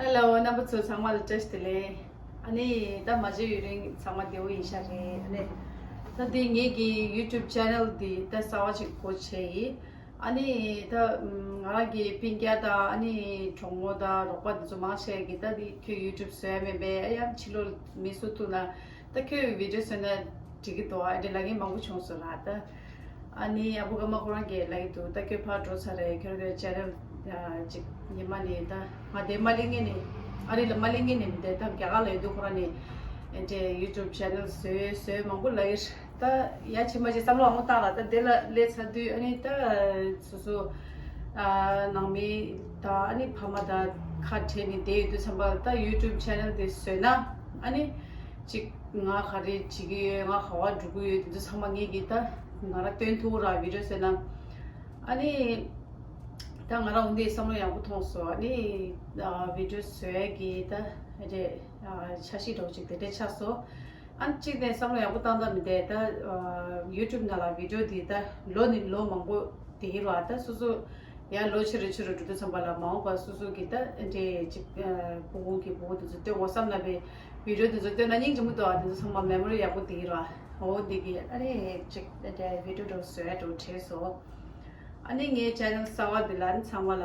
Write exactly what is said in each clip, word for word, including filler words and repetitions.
Hello རྣམ་པ་ཚོ་ཚང་མ་ལ་བཀྲ་ཤིས་བདེ་ལེགས། ཨ་ནི་ད་མ་མཇལ་ཡུན་རིང་ཚང་མ་བདེ་པོ་ཡིན་ཤག་རེད། ཨ་ནི་ད་འདི་ངེད་ཀྱི་YouTube channel འདི་ད་གསར་པ་ཅིག་སྒོ་ཕྱེ་ཡིན། ཨ་ནི་ད་ང་རང་གི་སྤུན་ཀྱག་དང་ཨ་ནི་གྲོགས་མོ་དང་རོགས་པ་འདི་ཚོ་མང་ཆེ་གིས་ད་འདི་ཁྱོད་YouTube བཟོ་ཡ་མེད་པས། ཨ་ཡ་ཕྱི་ལོགས་མི་བཟོ་ཐུབ་ན། ད་ཁྱོད་video བཟོས་ན་འགྲིག་གི་འདུག་ཨ་འདྲ་ལབ་མཁན་མང་པོ་བྱུང་སོང་ར། ད་ཨ་ནི་ཨ་བུ་ཀརྨ་ཁོ་རང་གིས་ལབ་ཀྱི་འདུག་ད་ཁྱོད་ཕར་འགྲོ་ཚར་རེད། ཁྱོད་ཁྱོད་channel ཅིག་ཉི་མ་ནས་ད་ང་དེ་མ་གླེང་མཁན་ནས་ཨ་རི་ལ་མ་གླེང་མཁན་ནས་མི་འདུག་ད་རྒྱ་གར་ལ་ཡོད་དུས་ཁོ་རང་ནས་ཨ་འདྲ་YouTube channel བཟོས་བཟོས་མང་པོ་ལབ་ཡོད། ད་ཡ་ཕྱི་མ་ཅིག་བསམ་བློ་མང་པོ་བཏང་ལ། ད་དེ་ལ་སླེབས་ཚར་དུས་ཨ་ནི་ད་སོ་སོ་ཨ་ནང་མི་དང་ཨ་ནི་ཕ་མ་དང་ཁ་བྲལ་ནས་བསྡད་ཡོད་དུས་ཙམ་པ་ལ་ད་YouTube channel དེ་བཟོས་ན་ཨ་ནི། ཅིག་ང་ག་རེ་བྱེད་ཀྱི་ཡོད། ང་ག་པར་འགྲོ་གི་ཡོད། དེ་ཚོ་ཚང་མ་ངེད་ཀྱིས་ད་ང་རང་སྟོན་ཐུབ་ར། video བཟོས་ན་ཨ་ནི་ད་ང་རང་འོ་འདི་བསམ་བློ་ཡག་པོ་ཐོངས་སོང་། ཨ་ནི་video བཟོ་ཡ་གི་ད་རེད་འཆར་གཞི་འདྲ་བོ་ཅིག་དེ་འདྲས་ཆགས་སོང་། ཨ་ནི་གཅིག་ནས་བསམ་བློ་ཡག་པོ་བཏང་སྟངས་མི་འདུག་ད་YouTube ནང་ལ་video འདི་ད་ལོ་ནས་ལོ་མང་པོ་དེ་ཡིན་ར། ད་སོ་སོ་ཡང་ལོ་ཆེ་རུ་ཆེ་རུ་འགྲོ་དུས་ཙམ་པ་ལ་མ་འོངས་པ་སོ་སོ་གི་ད་འདྲེ་ཅིག་ཕྲུ་གུ་གི་ཕྲུ་གུ་དེ་ཚོ་སྟོན་དགོས་བསམ་ན་པའི་video དེ་ཚོ་སྟོན་ན་སྙིང་རྗེ་མོ་འདུག་ཨ་དེ་ཚོ་ཚང་མ་memory ཡག་པོ་དེ་ར། འོ་འདི་གི་ཨ་རེ་ཅིག་འདྲེ་video འགྲོ་བཟོ་ཡ་འགྲོ་བྲེལ་སོང་། ཨ་ནི་ངའི་channel གསར་པ་འདི་ལ་ཚང་མ་ལ་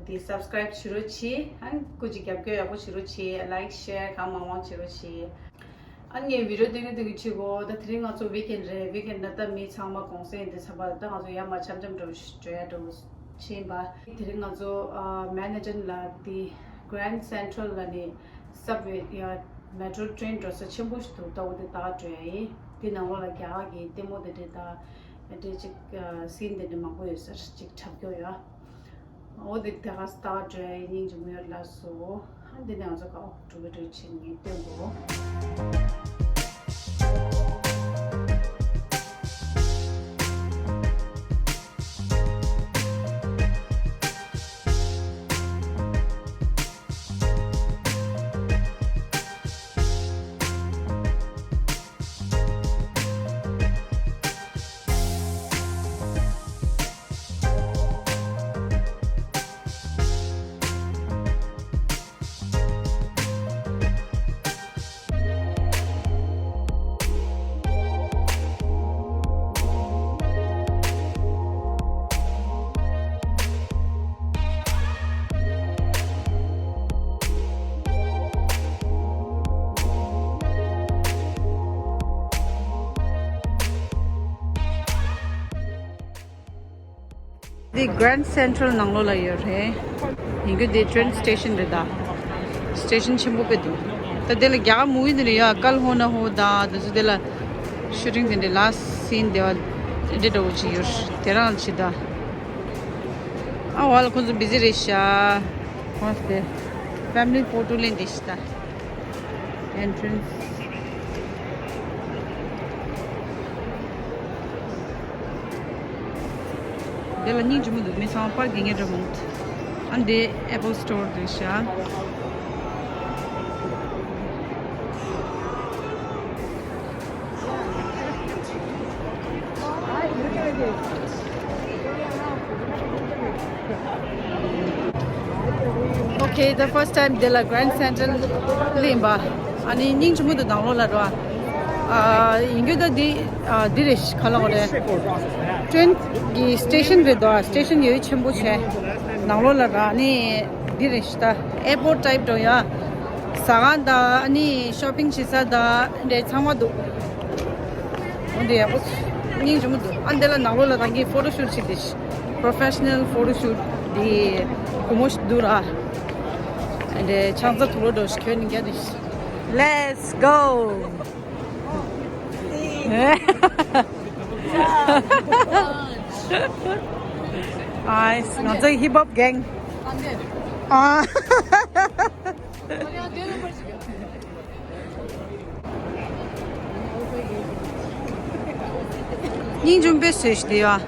དེ་subscribe བྱེད་རོགས་གྱིས། ཨ་ནི་སྐུ་མཁྱེན་རྒྱབ་སྐྱོར་ཡག་པོ་བྱེད་རོགས་གྱིས། like share གང་མང་མང་བྱེད་རོགས་གྱིས། ཨ་ནི་ངས་video སྟོན་གི་སྟོན་གི་བྱེད་གོ་ད་དེ་རིང་ང་ཚོ་weekend རེད། weekend ན་ད་མི་ཚང་མ་གུང་སེང་འདི་ཚང་མ་ད་ང་ཚོ་ཡར་མར་འཆམ་འཆམ་འགྲོ་འགྲོ་ཡ་འགྲོ་ཕྱིན་པ། དེ་རིང་ང་ཚོ་Manhattan ལ་དེ་Grand Central ལ་ནི་subway ཡ་metro train འགྲོ་ས་ཆེན་པོ་ཞིག་འདུག་ད་འོ་དེ་ད་འགྲོ་ཡ་ཡིན། དེ་ནང་ལོགས་ལ་རྒྱ་གར་གི་ལྟད་མོ་དེ་འདྲ་ད་དེ་ཅིག་scene དེ་འདྲ་མང་པོ་ཡོད་ས་ཅིག་འཁྲབ་རྒྱུ་ཡོད། འོ་དེ་ད་ག་སྟག་འདྲ་སྙིང་རྗེ་མོ་ཡོད་ལ་སོ། འདི་ནས་ང་ཚོ་ཀའོ་འགྲོ་གི་འགྲོ་ཕྱིན་ངས་སྟོན་གོ། འདི་Grand Central ནང་ལོགས་ལ་ཡོད་རེད། ཡིན་གྱི་འདི་train station རེད་ད། station ཆེན་པོ་དཔེ་འདུག་ད་དེ་ལ་རྒྱ་གར་movie འདི་རེད་ཡ། Kal Ho Na Ho དང་དེ་ཚོ་དེ་ལ་shooting དེ་འདྲ་last scene དེ་བ་འདི་འདྲ་བོ་ཅིག་ཡོད་རེད། དེ་རང་ལ་ཕྱི་ད། ཨ་བ་ལ་ཁོང་ཚོ་busy རེད་ཤག་ཁོང་ཚོ་དེ་family photo ལེན་བསྡད་ཤག་ད། Entrance འདི་ལ་སྙིང་རྗེ་མོ་འདུག་མི་ཚང་མ་པར་གྱི་ངེད་འདྲ་མང་། ཨ་འདི་Apple Store རེད་ཤག Okay, the first time དེ་ལ་Grand Central ལ་ཡིན་པ། ཨ་ནི་སྙིང་རྗེ་མོ་འདུག་ནང་ལོགས་ལ་འགྲོ་བ། ཨ་ཡིན་རྒྱུ་ད་འདི་ཨ་འདི་རེད་ཤག་ག་ལ་འོ་རེད། train གི་station རེད་དོ། station ཡོད་ཆེན་པོ་བྱས། ནང་ལོགས་ལ་ར་ནི་འདི་རེད་ཤག་ད་airport type འགྲོ་ཡ། ཟ་ཁང་དང་ཨ་ནི་shopping བྱེད་ས་དང་འདྲ་ཚང་མ་འདུག་འོ་འདི་ཡག་པོ་སྙིང་རྗེ་མོ་འདུག་ཨ་འདི་ལ་ནང་ལོགས་ལ་རང་གི་photo shoot བྱེད་དེ་ཤག professional photo shoot འདི་སྒོར་མོ་ཞིག་འདུག་ར། འདི་ཆང་ས་དུག་ལོག་འགྲོ་ཞིག་གྱོན་ནི་རྒྱ་དེ་ཤག Let's go. Nice. ང་ཚོའི་hip hop gang. ཨ། སྙིང་རྗེ་མོ་དཔེ་བཟོས་ཤག་དེ་ཡ།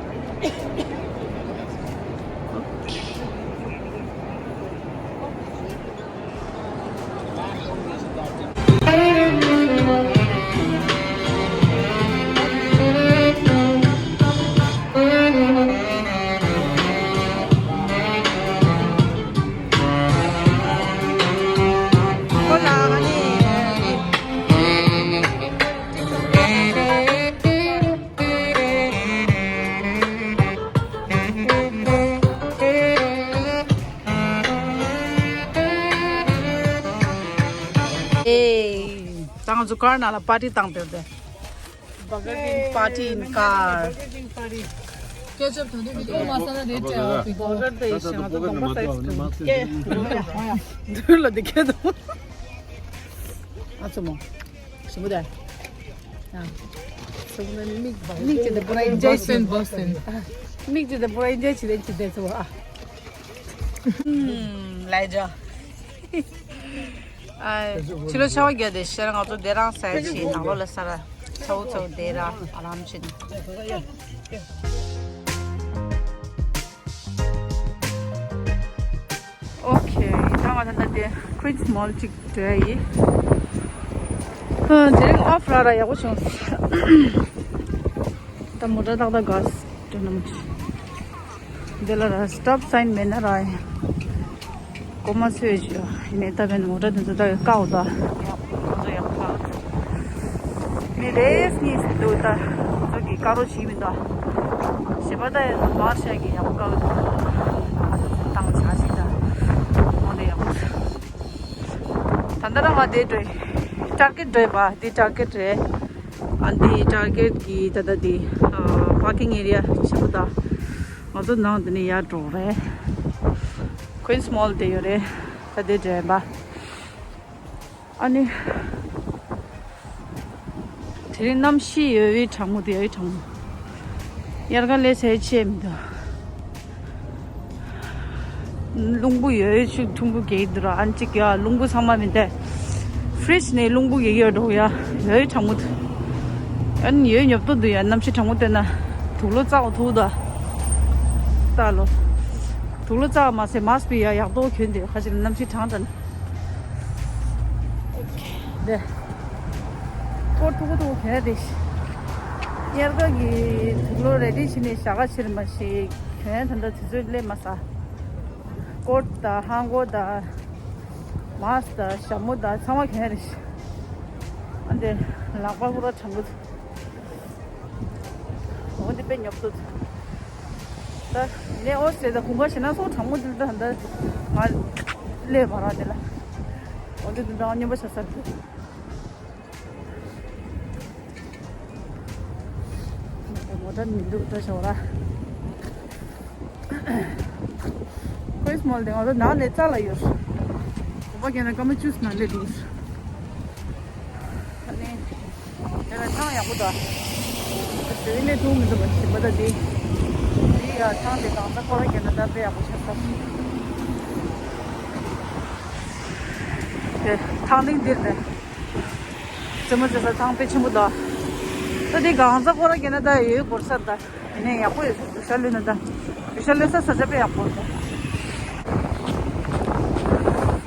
ང་ཚོ་ཀར་ནང་ལ་པར་ཊི་བཏང་བསྡད་དེ། Burger King party in car. Burger King party. Ketchup ཐོན་དུས་བི་ཌི་ཡོ་མ་བཟོས་ན་རེད་དྲན་ཨ་ཕི། Burger དེ་ཞིག་ང་ཚོ་གོམ་པ་སའི་ཛི་ཀུན་ཀེ། འདུག་ལ་འདི་ཁྱེད་དང་། ཨ་ཙི་མོ། ཞིམ་པོ་དེ། ཨ། ཙི་མོ་མིག་མིག་ཅི་དེ་པུ་ར་ཨིན་ཇོའི་བྱེད། Boston, Boston. མིག་ཅི་དེ་པུ་ར་ཨིན་ཇོའི་བྱེད་དེ་ཅི་དེ་ཙི་མོ་ཨ། ལས་ཇོ། ཕྱི་ལོ་ཆར་པ་བརྒྱབ་དེ་ཤར། ང་ཚོ་དེ་རང་ཟ་ཡ་ཆེ་ནང་ལོགས་ལ་ས་ར་ཚ་བོ་ཚ་བོ་དེ་ར་ཨ་རམ་ཆེ་ནི། ཨོ་ཁེ། ད་ང་ད་ལྟ་དེ་Queens Mall གཅིག་འགྲོ་ཡ་ཡིན། ཨ། དེ་རིང་ཨོཕ་ར་ར་ཡག་པོ་བྱུང་། ད་མོ་ཊ་ཏག་ཏག་ག་སི་འགྲོ་ན་མ་ཤེས། འདི་ལ་ར་stop sign མེད་ན་ར་ཡ། གོ་མ་སོས་ཞུ། ཡིན་ནའི་ད་བན་མོ་ཊ་དེ་ཚོ་ད་ཡ་བཀག་འོ་ད། ཡག་པོ་ཡག་པོ་བཀག་མི་རེས་གཉིས་འདུག་ད། ཚོ་གི་དཀའ་རོགས་བྱེད་མི་འདུག་ཞེས་པ་ད་ཡ་མར་ཤ་གི་ཡག་པོ་བཀག་འདུག་བཏང་བྱ་ཞིག་ད། འོ་དེ་ཡག་པོ། ད་ལྟ་རང་ང་དེ་འགྲོ་ཡི། Target འགྲོ་ཡི་པ། འདི་Target རེད། ཨ། འདི་Target གི་ད་ལྟ་འདི་ཨ་parking area ཆེན་པོ་ད། ང་ཚོ་ནང་དེ་ནས་ཡར་འགྲོ་རེད། Queens Mall དེ་ཡོད་རེད། ད་དེ་འགྲོ་ཡི་པ། ཨ་ནི། དེ་རིང་གནམ་གཤིས་ཡོད་ཡོད་གྲང་མོ་དེ་ཡོད་ཡོད་གྲང་མོ། དབྱར་ཁ་ལས་ཚད་ཆེ་མི་འདུག་རླུང་བུ་ཡོད་ཡོད་ཤུགས་ཐུང་པོ་རྒྱག་གི་འདུག་ར། ཨ་ནི་གཅིག་ཡ་རླུང་བུ་ཚང་མ་མི་འདུག Fridge ནས་རླུང་བུ་རྒྱག་གི་ཡོད་འགྲོ་ཡ། ཡོད་ཡོད་གྲང་མོ་འདུག་ཨ་ནི་ཡོད་ཉོབ་ཏོ་འདུག་ཡ། གནམ་གཤིས་གྲང་མོ་བལྟས་ན་དུག་ལོག་བཙག་འོ་ཐུག་ད། ལྟ་ལོ། དུག་ལོག་བཙག་མ་ཟད་mask ཕུད་ཡ་ཡག་ཏོ་གྱོན་འདུག་ཁ་ཅིག་གནམ་གཤིས་གྲང་དྲགས་ནས། འདི། ཀོཊ་མཐུག་པོ་མཐུག་པོ་གྱོན་ཡ་དེ། དབྱར་ཁ་གི་དུག་ལོག་རེ་ཌི་བྱས་ནས་ཞག་ཁ་ཕྱིར་མ་ཞིག་གྱོན་ཡ་ད་ལྟ་དུས་ཚོད་སླེབས་མ་སོང་། ཀོཊ་དང་ཧང་གོ་དང་། མཱསི་དང་ཞྭ་མོ་དང་ཚང་མ་གྱོན་ཡ་རེད། ཨ་འདི་ལག་པ་ཁོ་ར་གྲང་གི་འདུག་འོ་འདི་དཔེ་ཉོབ་ཏོ་འདུག་ད་ནས་ཨོ་ཟེར་ད་གུང་ཁ་ཞེ་ན་སོ་གྲང་མོ་འདི་ད་ད་ང་སླེབས་པ་ར་དེ་ལ། འོ་འདི་འདི་འདྲ་སྨྱོན་པ་བྱ་ས་འདུག་མོ་ཊ་མི་འདུག་ད་ཞོག་ར། Queens Mall དེ་ང་ཚོ་ནང་ནས་རྩ་ལ་ཡོད། གོམ་པ་རྒྱག་ན་སྐར་མ་བཅུ་ཙམ་ནང་སླེབས་འདུག་ཨ་ནི། དེ་ལ་ཐང་ཡག་པོ་འདུག་དེ་ལས་འཐུང་མི་འདུག་པ་ཞིམ་པ་ད་དེ། དེ་ཡ་ཐང་དེ་གང་ས་ཁོ་ར་རྒྱག་ན་ད་དཔེ་ཡག་པོ་ཆགས་ས། དེ་ཐང་སྟེང་འདིར་དེ། རྩེད་མོ་རྩེ་ས་ཐང་དཔེ་ཆེན་པོ་འདུག་ད་དེ་གང་ས་ཁོ་ར་རྒྱག་ན་ད་ཡོད་སྐོར་ས་ད། དེ་ནས་ཡག་པོ་ཡོད། གྲུ་ཤ་ལུས་ན་ད། གྲུ་ཤ་ལུས་ས་ས་ཆ་དཔེ་ཡག་པོ་འདུག་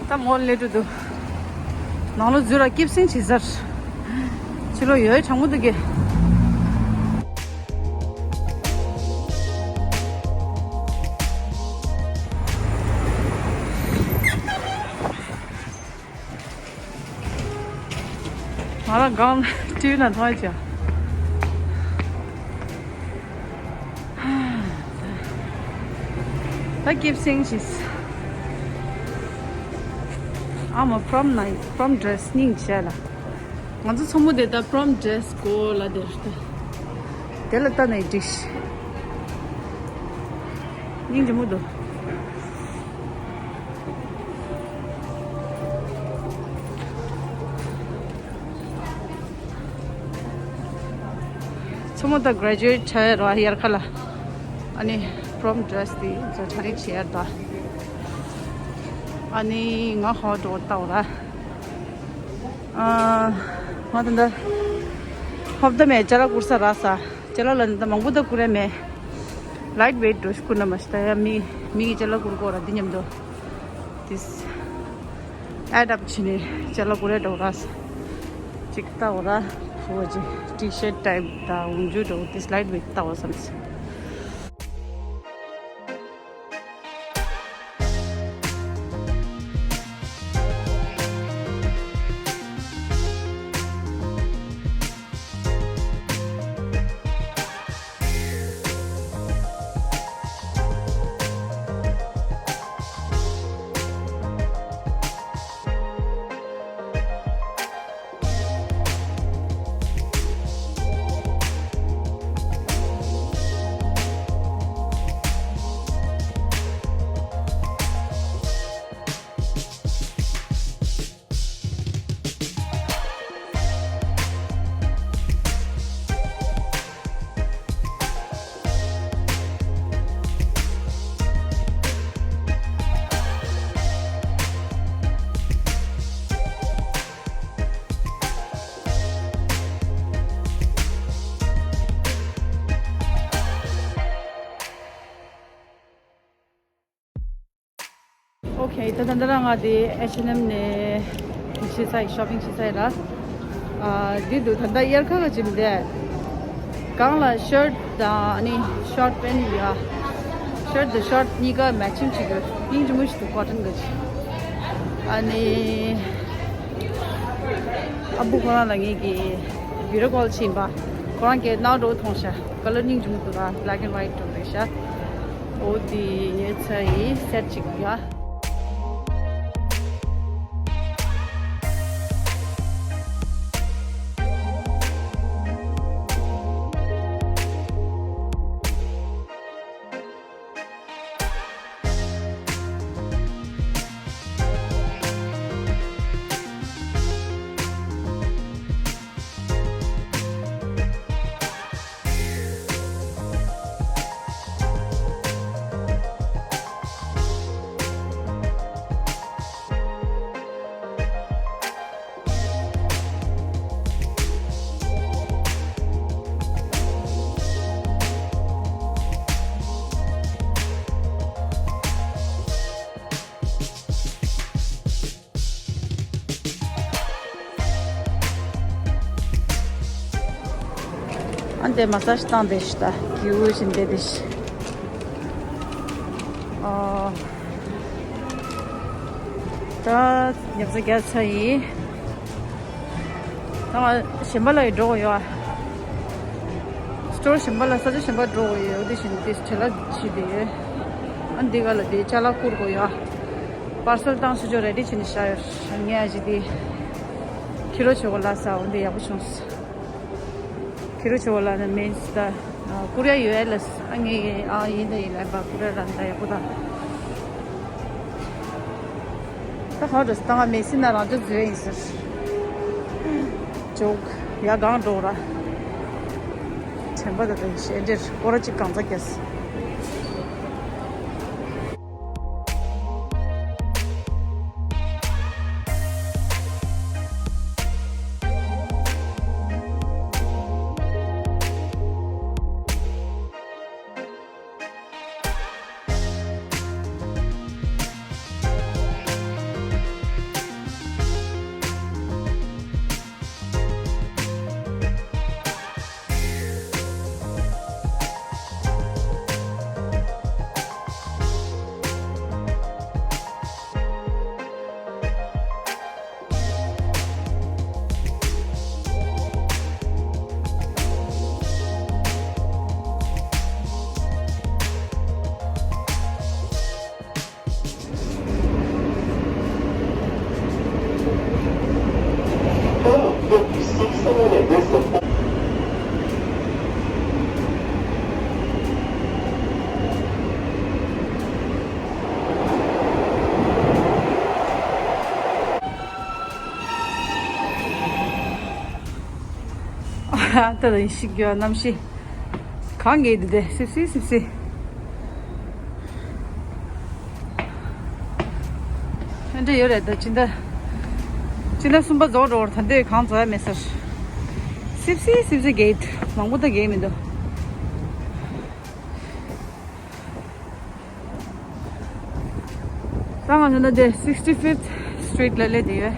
ད་མོ་ལེ་ཏུ་འདུག་ནང་ལོ་འཛུལ་ར་སྐྱིབས་སེང་བྱེད་ཟེར། ཕྱི་ལོ་ཡོད་གྲང་མོ་འདུག་གི་ང་རང་སྒང་ལ་ཊི་ཝི་ནང་མཐོང་ཡ་ཅིག་ད་སྐྱིབས་སེང་ཞིག་ཨ་མ་prom night, prom dress སྙིང་རྗེ་ལ། ང་ཚོ་ཚོ་མོ་དེ་ད་prom dress དགོས་ལ་དེར་ལྟ། དེ་ལ་ལྟ་ནས་འགྲིག་སྙིང་རྗེ་མོ་འདུག་ཚོ་མོ་ད་graduate ཆགས་ཡ་ར་དབྱར་ཁ་ལ། ཨ་ནི་prom dress དེ་ཚོ་གྲ་སྒྲིག་བྱེད་ཡ་ད། ཨ་ནི་ང་ཧོ་འགྲོ་ལྟ་བ་ར། ཨ། ང་ད་ལྟ་ཧོབ་ད་མེད་ཅ་ལག་བསྐུར་ས་རག་ས། ཅ་ལག་ལ་ད་མང་པོ་ད་བསྐུར་ཡ་མེད། Light weight འགྲོ་ཞིག་བསྐུར་ན་མ་ཤི་ད་ཡ་མི་མི་གི་ཅ་ལག་བསྐུར་དགོས་ར་འདི་མཉམ་དུ། This add up བྱས་ནས་ཅ་ལག་བསྐུར་ཡ་འགྲོ་ར་ས། ཅིག་ལྟ་བ་ར། ཧོ་ཅིག་T-shirt type ད་འུན་ཇུ་འགྲོ། This light weight ལྟ་བ་བསམ་སོང་། ཨོ་ཁེ། ད་ད་ལྟ་རང་ང་དེ་ཨེཆ་ཨེན་ཨེམ་ནས་ཕྱིན་ཚར་ཡིན། ཤོ་པིང་བྱས་ཚར་ཡིན་ར། ཨ་འདི་འདུག་ད་ལྟ་དབྱར་ཁ་ག་ཅིག་མི་འདུག་སྒང་ལ་ཤར་དང་ཨ་ནི་ཤོར་པེན་ཡོད་ཡ། ཤར་དང་ཤོར་གཉིས་ཀ་མེ་ཆིང་བྱེད་དགོས། སྙིང་རྗེ་མོ་ཞིག་འདུག་ཀོ་ཊོན་ག་ཅིག་ཨ་ནི་ཨ་བུ་ཁོ་རང་ལ་ངེད་ཀྱིས་བི་ཌི་ཡོ་ཀོལ་བྱིན་པ། ཁོ་རང་གིས་ནའོ་འགྲོ་མཐོང་ཤག་ཀ་ལར་སྙིང་རྗེ་མོ་འདུག་ར། བྷེ་ལེག་ཨེན་ཝའིཊ་འགྲོ་རེད་ཤག་ཨོ་དེ་ཉོས་ཚར་ཡིན། སེཊ་གཅིག་ཡ། ཨ་འདི་མ་སཱ་ཇི་བཏང་བསྡད་ཤག་ད་གིའུ་བཞིན་བསྡད་བསྡད་ཤག་ཨ། ད་ཉབ་ཚ་རྒྱག་ཚར་ཡིན། ད་ང་གཞན་པ་ལ་ཡི་འགྲོ་དགོས་ཡོད་ཨ། སི་ཊོར་གཞན་པ་ལ། ས་ཆ་གཞན་པ་འགྲོ་དགོས་ཡོད། འོ་དེ་བཞིན་དེ་བྱ་ལ་བྱེད་དེ་ཡོད། ཨ་འདི་ག་ལ་དེ་ཅ་ལག་བསྐུར་དགོས་ཡོད་ཨ། པར་སལ་བཏང་ཚུལ་ཅོ་རེ་ཌི་བྱས་ནས་བཞག་ཡོད། ངས་ཨ་ཅེ་དེ་ཁྱི་རོ་ཆོ་ག་ལ་ས། འོ་འདི་ཡག་པོ་བྱུང་། ཁྱི་རོ་ཆོ་ག་ལ་ནི་མིན་སི་ད། ཨ་ཀུ་རེ་ཡོད་ལ། ཨ་ངས་ཨ་ཡིན་ད་ཡིན་ལ་བ་ཀུ་རེ་ར་ད་ཡག་པོ་ད། ད་ཧ་འགྲོ་ད་ང་མེད་སྲིད་ན་རང་ཅག་འཛུལ་ཡིན་ཟེར། ཇོག་ཡ་གང་འགྲོ་ར། དྲན་པ་ད་ད་ཞེ་འདྲེར་སྐོར་ར་གཅིག་གང་ཚ་རྒྱས། ད་ལ་ཡིན་ཤིག་གི་གནམ་གཤིས་གང་གི་འདི་དེ་སིབ་སིབ་སིབ་སིབ། ཨེ་འདྲ་ཡོད་རེད། ད་སྤྱི་ཟླ་སྤྱི་ཟླ་གསུམ་པ་རྫོགས་འགྲོ་བར་ད་འདོད་གང་རྫོགས་ཡ་མེད་ཟེར། སིབ་སིབ་སིབ་སིབ་གེད་མང་པོ་ད་གེད་མི་འདུག་ད་ང་ཚོ་ན་དེ་sixty fifth street ལ་སླེབས་བསྡད་ཡོད།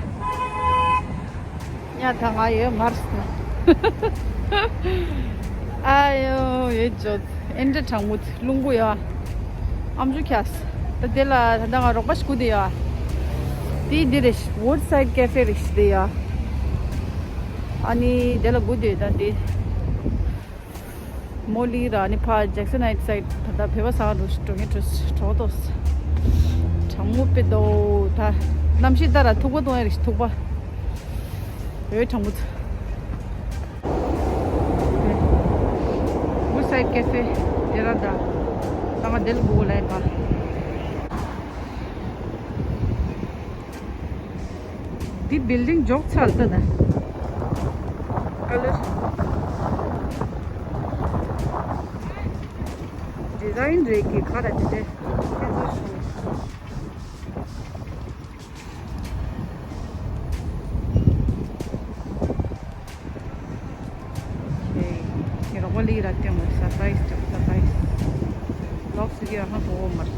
ཉ་ད་ང་ཡོད་མར་སོང་། ཨ་ཡོ་ཡོད་ཅོ། ཨེ་འདྲ་གྲང་མོ་རླུང་བུ་ཡོད། ཨམ་ཅོག་ཁྱགས། ད་དེ་ལ་ད་ལྟ་ང་རོགས་པ་ཞིག་སྒུག་བསྡད་ཡོད། དེ་འདི་རེད། Woodside Cafe རེད་ཞིག་བསྡད་ཡོད། ཨ་ནི་དེ་ལ་སྒུག་བསྡད་ཡོད་ད་དེ། མོ་ལི་ར་ཨ་ནི་ཕ་Jackson Heights side ད་ལྟ་བོད་པ་ཟ་ག་འགྲོ་ཞིག་འགྲོ་ངེས་འགྲོ་ཞིག་འགྲོ་ཏོ། གྲང་མོ་དཔེ་འདུག་ད་གནམ་གཤིས་ལྟར་ཐུག་པ་གཏོང་ཡ་རེད་ཞིག་ཐུག་པ། ཡོད་གྲང་མོ་ཚོ། Woodside Cafe དེ་ར་ད། ད་ང་དེ་ལ་སྒུག་ལ་ཡིན་པ། འདི་building འཇོག་ཚར་ལྟ་ན། ཨ་ལོ། design རེད་ཀྱི་ཁ་ར་དེ་འདྲས། དེ་ཚོ་བྱུང་། ཁྱེད་རོགས་པ་ལི་ར་ཀྱང་surprise ཀྱང་surprise ལོག་སི་གི་ཨ་ཧ་གོ་མར།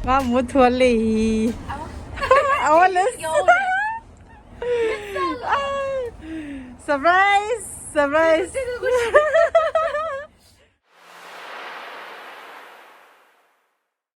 ང་མུ་མཐུད་ལེ་ཡིན། ཨ་བ་ལེ། Surprise! Surprise!